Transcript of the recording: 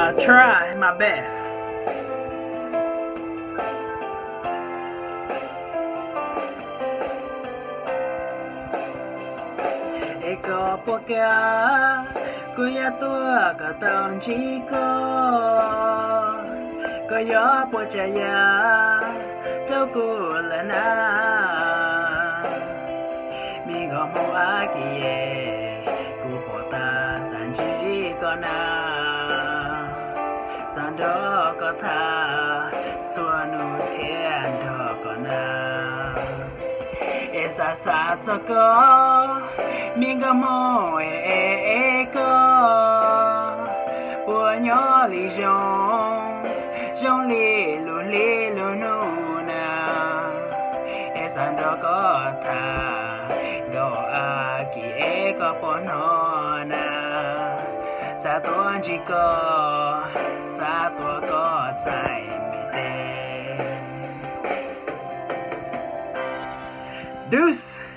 I try my best. Es koj puas kam, kuv yuav tuaj kom tau ntsib koj. Koj yuav puas tsav yam rau kuv lawm na? Me nkauj Hmoob Akiv, kuv puas tas xav ntsib koj na, xav nrog koj tham txhua hnub thiab nrog koj na. Es xav xav txog koj, me nkauj Hmoob es, es koj puas nyob li zoo, zoo li lub hli lub hnub na? Es xav nrog koj tham, nkauj Akiv es koj puas hnov na? Xav tuaj ntsib koj, xav tuaj koj txhais me tes. Deuces.